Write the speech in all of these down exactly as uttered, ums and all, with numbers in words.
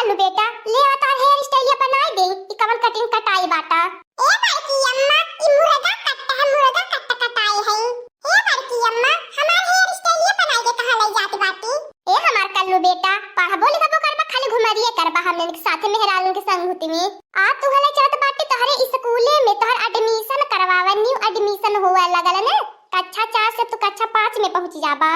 लो बेटा, ले आवा, तोहार hair style या बनाई दे। ई कवन cutting कटाई बाटा? ए बड़की अम्मा, ई मुर्गा कट है, मुर्गा कट कटाई है। ए बड़की अम्मा, हमार hair style या बनाई दे, कहाँ ले जात बाटी? ए हमार कल्लू बेटा, पढ़बो लिखबो करबा, खाली घुमरिए करबा हमने के साथे मेहरारून के संगुति में। आ तू हले चलत बाटे तोहरे स्कूले में, तोहर admission करवावे, new admission होवे लगल ने। कक्षा चार से तू कक्षा पाँच में पहुँच जाबा।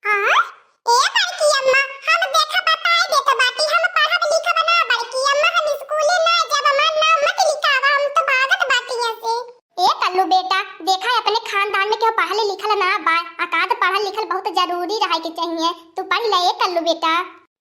हाँ? ए बड़की अम्मा, हम देखा बताए देत बाटी, हम पढ़ब लिखब ना बड़की अम्मा, हम स्कूले ना जाब, हमार नाम मत लिखावा, हम तो भागत बाटी यहाँ से। ए कल्लू बेटा, देखा अपने खानदान में केहू पढ़ल लिखल ना बा, अकाद पढ़ल लिखल बहुत जरूरी रहे के चाहिए। तू पढ़ ले ए कल्लू बेटा।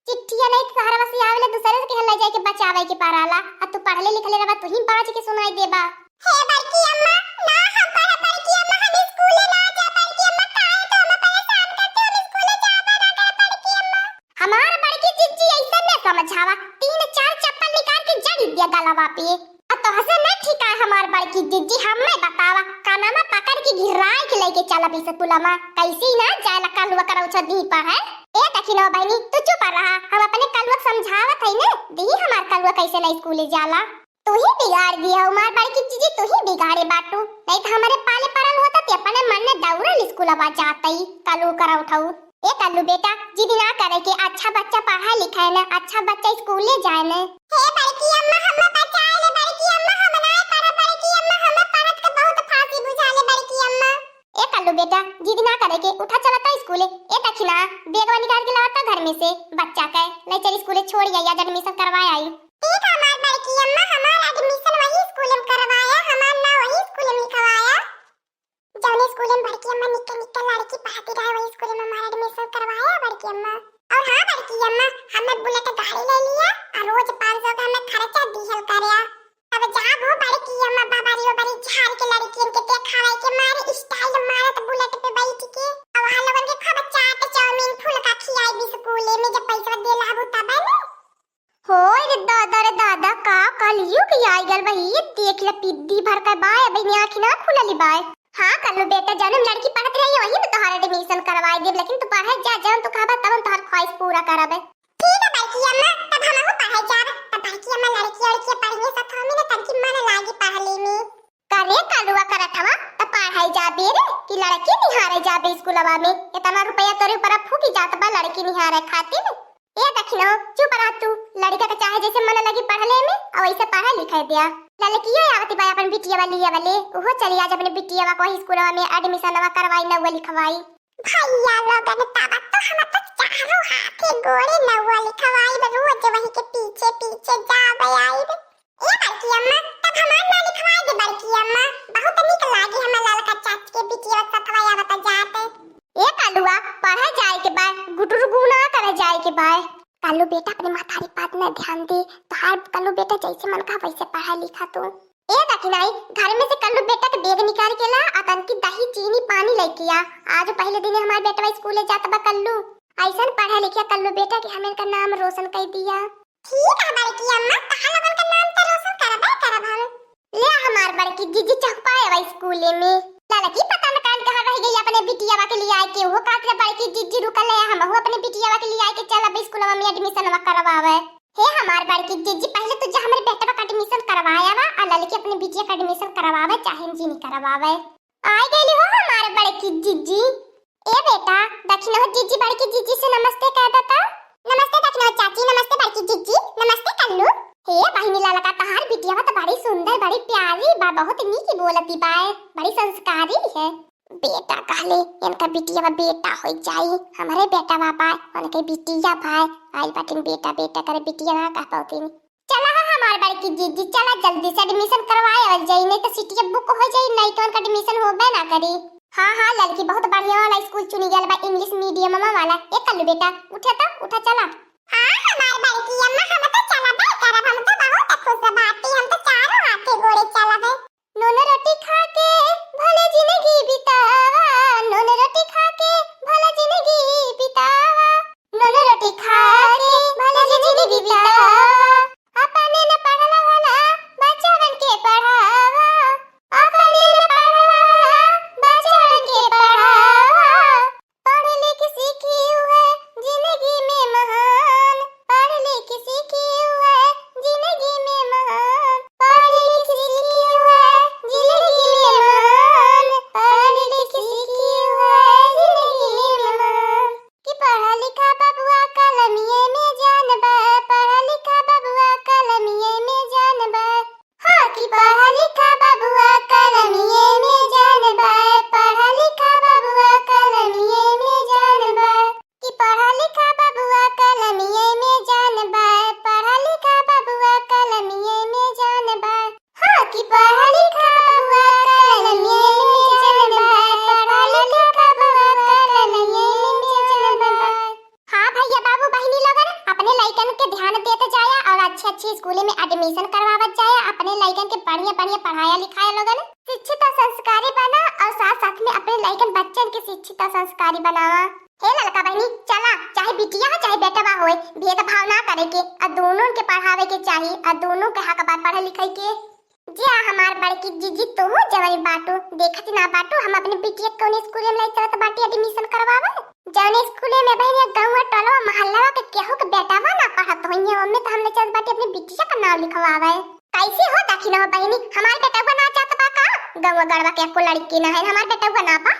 चिट्ठिया नहीं तो शहरवा से आवेला, दूसरे से केहू ले जाए के बचावे के पड़ाला, आ तू पढ़ले लिखले रहबा, तू ही बाँच के सुनाई देबा। हे बड़की अम्मा, ना हम पढ़ब बड़की अम्मा, हम स्कूले ना जाब बड़की अम्मा, काहे तो हमें परेशान करते, हम स्कूले जाबे ना करब बड़की अम्मा। हमार बड़की जिज्जी ऐसे न समझावा, तीन चार चप्पल निकाल के जड़ी दिया गलवा पे। आ तोहसे न ठीक है हमार बड़की जिज्जी, हमें बतावा, कानमा पकड़ के गिराए के लेके चलब स्कूलवा, कैसे ही ना जाए ला कलुआ करौछा दी पढ़े। ए दखिनो बहिनी, तू चुप रहा, हम अपने कलुआ के समझावत हई न, दी हमार कलुआ कैसे ना स्कूले जाला। तू ही बिगाड़ दिया हमार बड़की जिज्जी, तू ही बिगाड़े बाटू। नहीं तो हमारे पाले पड़ल होता ते अपने मन में दौड़ल स्कूलवा जातई, कलू करौठऊ। ए कल्लू बेटा, जिद ना करे के, अच्छा बच्चा पढ़ा लिखा है ना, अच्छा बच्चा स्कूले जाए ना। हे बड़की अम्मा, हमें बचाए ले बड़की अम्मा, हम ना पढ़ब बड़की अम्मा, हमें पढ़त के बहुत फांसी बुझा ले बड़की अम्मा। ए कल्लू बेटा, जिद ना करे के, उठा चला तो स्कूले। ए दखिना, बैगवा निकाल के लावा तो घर में से, बच्चा के ले चल स्कूले, छोड़ आई, आज admission करवाए आई। ठीक है हमार बड़की अम्मा, हमार admission वही स्कूल में करवाया, हमार नाम वही स्कूल में लिखवाया। जौने स्कूल में बड़की अम्मा निक्के निक्के लड़की पढ़ती रहे, वही स्कूल में हमार admission करवाया बड़की अम्मा। और हाँ बड़की अम्मा, हमने बुलेट गाड़ी ले लिया और रोज पाँच सौ का हमें खर्चा दिहल करया। अब जाब हो बड़की अम्मा, बाबा रे बाबा रे, झाड़ के लड़कियन के देखावे के मारे style मारत बुलेट पे बैठ के। अब वहाँ लोगन के खूब चाट चाउमीन फुलका खियाई स्कूले में, जब पैसा दे लाबू तब न। होय रे दादा रे दादा, का कलयुग आई गल बा, ये देख ले, पिद्दी भर का बाय, अबे ने आँखी ना खुलली बाय। हाँ कल्लू बेटा, जौन लड़की पढ़त रही वही में तोहार admission करवाई देब, लेकिन तू पढ़े जा, जौन तू कहबा तब हम तोहार ख्वाहिश पूरा करब। ठीक है बड़की अम्मा, तब हमहू पढ़े जाब। तब बड़की अम्मा लड़की उड़की पढ़िए साथ में ना, तनकी मन लागी पढ़ले में। करे कलुआ करत हवा, त पढ़ाई जाबे रे कि लड़की निहारे जाबे स्कूलवा में? इतना रुपया तोरे ऊपर फूकी जात बा लड़की निहारे खातिर। ए दखिनो, चुप रह तू। लड़का के चाहे जैसे मन लगी पढ़ले में, और वैसे पढ़े लिखे दिया। लड़कियो आवती बा अपन बिटिया वाली वाले, उहो चली आज अपने बिटिया को स्कूलवा में admission करवाई, नौवा लिखवाई। भैया लोगन, तब तो हम तो चारों हाथे गोड़े नौवा लिखवाई, रोज वही के पीछे पीछे जाबे आइब। ए बड़की अम्मा, तब हमार ना लिखवाई दे बड़की अम्मा, बहुत नीक लागी हमार ललका चाची के बिटिया सथवा आवत जात। ए कलुआ, पढ़े जाए के बाय, गुटुर गुना करे जाए के बाय। कल्लू बेटा अपने महतारी बात ना ध्यान दे, तोहार कल्लू बेटा जैसे मन कहा वैसे पढ़ा लिखा तू। ए दखिनाई, घर में से कल्लू बेटा के बैग निकाल के ला, आ तनकी दही, चीनी, पानी लेके आ। आज पहले दिन हमार बेटवा स्कूले जात बा कल्लू। ऐसन पढ़ा लिखा कल्लू बेटा के हम इनका नाम रोशन कर दिया। ठीक है बड़की अम्मा, तहार लोगन का नाम तो रोशन करबे करब हम। ले हमार बड़की जीजी चौपाए बा स्कूले में। ललकी पता न कान कहाँ रह गई अपने बिटियावा के लिए आए के, वो कहत रहे बड़की जीजी रुकल है, हम वो अपने बिटियावा के लिए आए के चल अब स्कूलवा में admission वा करवावे। हे हमार बड़की जीजी, पहले तू जा हमरे बेटवा का admission करवाया वा, आ ललकी अपने बिटिया का admission करवावे चाहे जी नहीं करवावे। आइ गइली हो हमार बड़की जीजी। ए बेटा, दखिनहो जीजी बड़की जीजी से नमस्ते कह देता। नमस्ते दखिनहो चाची, नमस्ते बड़की जीजी, नमस्ते कल्लू। हे बहिनी ललका, तहार बिटिया तो बड़ी सुंदर, बड़ी प्यारी बा, बहुत नीक बोलती बाय, बड़ी संस्कारी है। बेटा कहले, इनका बिटिया बा बेटा हो जाई, हमारे बेटा बा बाय, उनके बिटिया बाय, आई बाटिन बेटा बेटा करे बिटिया ना कह पाउतिन। चला हा हमार बड़की जीजी, चला जल्दी से admission करवाए और जाई, नहीं तो सीटिया book हो जाई, नहीं तो उनका admission होबे ना करी। हाँ, हाँ, लड़की बहुत बढ़िया वाला स्कूल चुनी गया बा, English medium वाला। ए कल्लू बेटा, उठे तो, उठा चला। हाँ, हमार बड़की अम्मा, हम तो चलबे करब, हम तो बहुत खुश बाटी, हम तो चारों हाथे गोड़े चलबे। नून रोटी खा के भले जिंदगी बितावा, नून रोटी खा के भले जिंदगी बितावा, नून रोटी खा के भले जिंदगी बितावा। अपने न पढ़ला वाला बच्चवन के पढ़ावा, अपने न पढ़ला वाला बच्चवन के पढ़ावा। पढ़ लिख सीखी हुए जिंदगी में महान, पढ़ लिख जाया और अच्छे अच्छे स्कूल में admission करवावत जाया, अपने लइकन के बढ़िया बढ़िया पढ़ाया लिखाया लोगन, शिक्षित और संस्कारी बना और साथ साथ में अपने लइकन बच्चन के शिक्षित और संस्कारी बनावा। हे ललका बहिनी, चला, चाहे बिटिया हो चाहे बेटवा होए, भेदभाव ना करे के, और दोनों के पढ़ावे के चाही, और दोनों के हक बा पढ़े लिखे के। जे हमार बड़की जीजी, तोहू जवानी बाटू, देखत ना बाटू, हम अपने बिटिया के कौन स्कूल में लाई चलत बाटी admission करवावे। जौन स्कूल में बहिनिया गौवा टोलवा मोहल्ला के केहू के बेटावा ना पढ़त होइए, ओमे तो हम ले चलत बाटी अपने बिटिया का नाम लिखवावे। कैसे हो दखिनहो बहिनी, हमार बेटवा ना जात बा का? गौवा गड़वा के एको लड़की ना है, हमार बेटवा ना बा।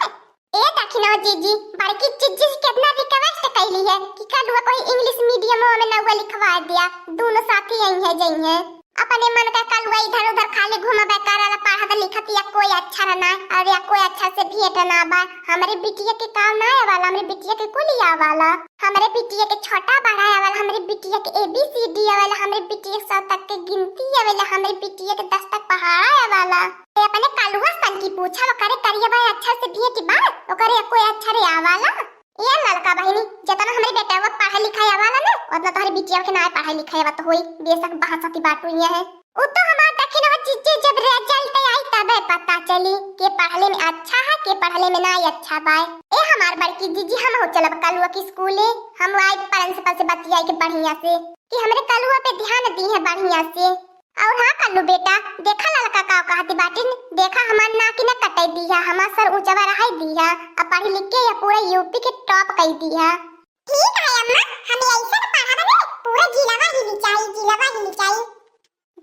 ए दखिनहो जीजी, बड़की जीजी से कितना request कैली है कि कलुआ कोई English medium में नौवा लिखवा दिया, दोनों साथी यही है जई है। अपने मन का कलुआ इधर उधर खाली घूमबे करला, पढ़त लिखत या कोई अक्षर ना, और या कोई अक्षर से भेंट ना बा। हमरे बिटिया के काम ना आवाला, हमरे बिटिया के कुल आवाला, हमरे बिटिया के छोटा बड़ा आवाला, हमरे बिटिया के A B C D आवाला, हमरे बिटिया के सौ तक के गिनती आवेला, हमरे बिटिया के दस तक पहाड़ा आवाला। ए, अपने कलुआ सन की पूछा, ओकरे करिया बाय अक्षर से भेंट बा, ओकरे कोई अक्षर आवाला? ए ललका बहिनी, जितना हमरे बेटवा पढ़े लिखे आवाला ना, उतना तोहरे बिटिया के ना पढ़े लिखे आवत होई। बेशक बहसती बाटू ये है। उ तो हमार दखिनहो जीजी जब result आई तबे पता चली के पढ़ले में अच्छा है, के पढ़ले में ना अच्छा बाय। ए हमार बड़की जीजी, हम हो चलब कलुआ के स्कूले, हम आई principal से बतियाई के बढ़िया से कि हमरे कलुआ पे ध्यान दी है बढ़िया से। और हाँ कल्लू बेटा, देखा ललका का कहती बाटिन, देखा हमार नाकी न कटाई दिया, हमार सर ऊंचवा रहाई दिया, अब पढ़ी लिख के या पूरा U P के top कई दिया। ठीक है अम्मा, हम ऐसे न पढ़ब ने, पूरा जिलवा हिली जाई, जिलवा हिली जाई।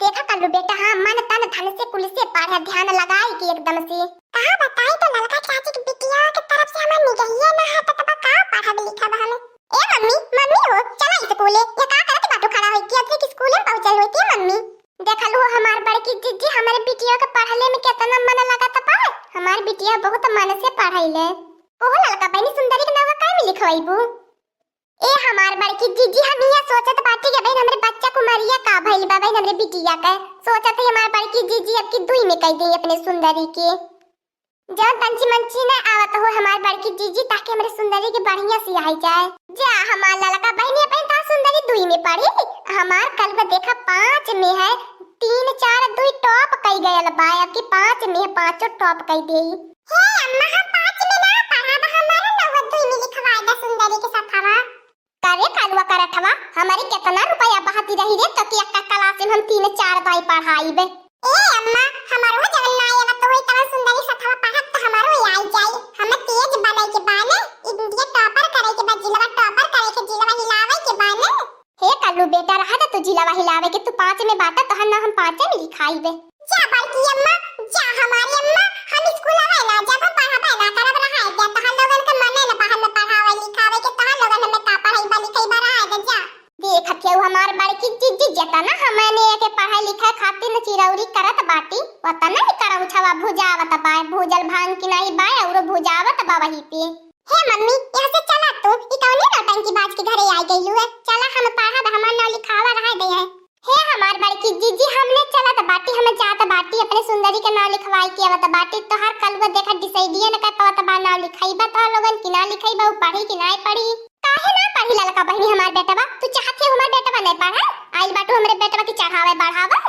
देखा कल्लू बेटा, हाँ मन तन धन से कुल से पढ़ा, ध्यान लगाई के एकदम से। कहा बताई तो ललका चाची के बिटिया के तरफ से हमार निगहिए ना है, तो तब का पढ़ब लिखब हम। ए मम्मी, मम्मी हो, चला स्कूले। ये का करत बाटू खड़ा होई के? अबे के स्कूले में पहुंचल होई के मम्मी? देखलू हो हमार बड़की जीजी, हमारे बिटिया के पढ़ले में कितना मन लगत बा। हमार बिटिया बहुत मन से पढ़ैले। ओहो ललका बहिनी, सुंदरी के नावा काय में लिखवाईबू? ए हमार बड़की जीजी, हम इहे सोचत बाटी कि बहिन हमरे बच्चा कुमारिया का भइल बा बहिन हमरे बिटिया के। सोचत है हमार बड़की जीजी अब की दुई में कई दी अपने सुंदरी के। जौन पंची मंची न आवत हो हमार बड़की जीजी, ताकि हमरे सुंदरी के बढ़िया से आई जाए। जा हमार ललका बहिनी, अपन ता सुंदरी दुई में पढ़ी, हमार कलुआ देखा पाँच में है, तीन चार दुई top कई गयल बा, अब की पाँच में है, पाँचों top कई देई। हे अम्मा, हम पाँच में ना पढ़ब, हमारे नौवा दुई में लिखवाए दा सुंदरी के सथवा। करे कलुआ करठवा, हमरे केतना रुपया बहती रही रे, तो कि अक्का class में हम तीन चार दाई पढ़ाईबे। ए अम्मा, हमरो जवन ना आवत होई तवन सुंदरी सथवा पढ़ब त हमरो आई जाई। हम तेज बनै के बाने, इंडिया topper करै के बा, जिलवा topper करै के, जिलवा हिलावै के बाने। हे कल्लू बेटा, रहा दा तू जिलवा हिलावे के, तू पाँच में बाटा, तोहर नाम हम पाँचे में लिखाईबे। जा बड़की अम्मा, जा हमारी अम्मा, हम स्कूलवा ना जाब, हम पढ़बे ना करब, रहा दे, तोहर लोगन के मने न बाहर में पढ़ावे लिखावे के, तोहर लोगन हमें का पढ़ाईबा लिखाईबा, रहा दे, जा। देखत हऊ हमार बड़की जीजी, जेतना हमने एके पढ़ाई लिखाई खातिर न चिरौरी करत बाटी, ओतना ही करौछवा भुजावत बाय, भूजल भांग की नाई बाय, औरो भुजावत बा वही पे। हे मम्मी, यहाँ से चला तू, ई कौने नौटंकी बाज के घरे आई गईलू है? चला हम पढ़ब, हमार नाव लिखावा रहा दे है। हे हमार बड़की जीजी, हमने चलत बाटी, हम जात बाटी, अपने सुंदरी के नाव लिखवाई के आवत बाटी। तोहार कलुआ देखा डिसाइडिए न कर पावत बा, नाव लिखाईबा तोहार लोगन की ना लिखाईबा, उ पढ़ी कि ना पढ़ी? काहे ना पढ़ी ललका बहिनी हमार बेटवा? तू चाहत है हमार बेटवा नहीं पढ़े? आइल बाटू हमरे बेटवा की चढ़ावे बढ़ावे।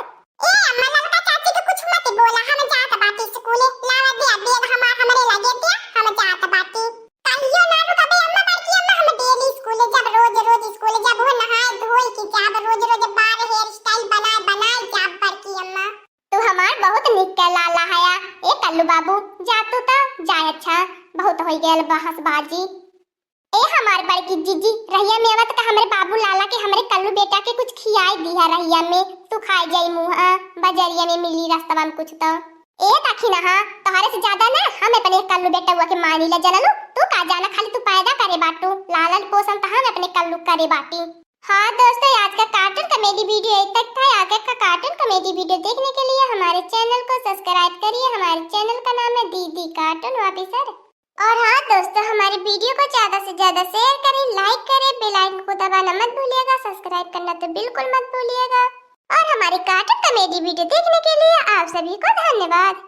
ए अम्मा, ललका चाची के कुछ मत बोला, हम जात बाटी स्कूले। लावा दे बैग हमार हमरे लगे दे, हम जात बाटी। कहियो ना रुकबे अम्मा, बड़की अम्मा, हम डेली स्कूले जाब, रोज रोज स्कूले जाब, वो नहाए धोए के जाब, रोज रोज बार hair style बनाए बनाए जाब बड़की अम्मा। तू हमार बहुत निक के लाला हया। ए कल्लू बाबू, जा तू तो, जा, अच्छा बहुत होई गयल बहसबाजी। ए हमार बड़की जीजी, रहिया में आवत का हमरे बाबू लाला के, हमरे कल्लू बेटा के कुछ खियाई दिहा रहिया में, तू खाए जाई मुँह, बजरिया में मिली रस्तवा में कुछ तो। ए दखिनहा, तोहरे से ज्यादा ना हम अपने कल्लू बेटवा के मानी ला जनलू, तू का जाना, खाली तू पैदा करे बाटू, लालन पोषण त हम अपने कल्लू करे बाटी। हाँ दोस्तों, आज का cartoon comedy video यहीं तक था। आगे का cartoon comedy video देखने के लिए हमारे channel को subscribe करिए। हमारे channel का नाम है दीदी Cartoon Officer। और हाँ दोस्तों, हमारे video को ज्यादा से ज्यादा share करें, like करें, bell icon को दबाना मत भूलिएगा, subscribe करना तो बिल्कुल मत भूलिएगा। और हमारे cartoon comedy video देखने के लिए आप सभी को धन्यवाद।